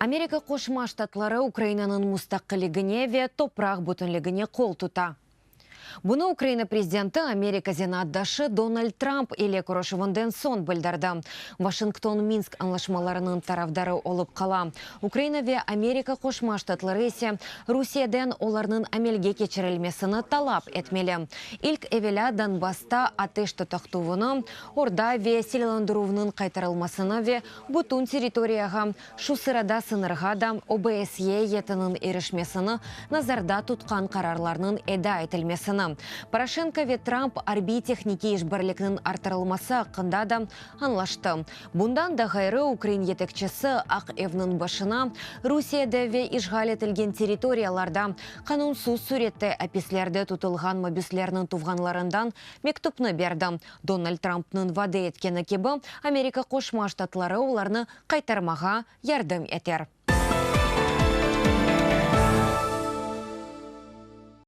Amerika Qoşma Ştatları Ukrainanıñ mustaqilligine ve topraq bütünligine qol tuta. Bunı Ukraina prezidenti Amerika zenaatdaşı Donald Trump ile körüşüvinden soñ bildirdi. Washington Minsk añlaşmalarınıñ tarafdarı olıp qala, Ukraina ve Amerika Qoşma Ştatları ise Rusiyeden olarnıñ amelge keçirilmesini talap etmeli. İlk evelâ Donbassta ateş toqtatuvını, orda ve silâlandıruvnıñ qaytarılmasını ve bütün territoriyağa, şu sırada sıñırğa da OBSYE eyyetiniñ irişmesini nazarda tutqan qararlarnıñ eda etilmesini. Poroşenko ve Trump arbiy-tehnikiy işbirlikniñ arttırılması aqqında da añlaştı. Bundan da ğayrı, ukrain yetekçisi Aq Evniñ başına Rusiyede ve işğal etilgen territoriyalarda qanunsız sürette apislerde tutulğan mabüslerniñ tuvğanlarından mektüpni berdi. Donald Trumpnıñ vade etkeni kibi, Amerika Qoşma Ştatları olarnı qaytarmağa yardım eter.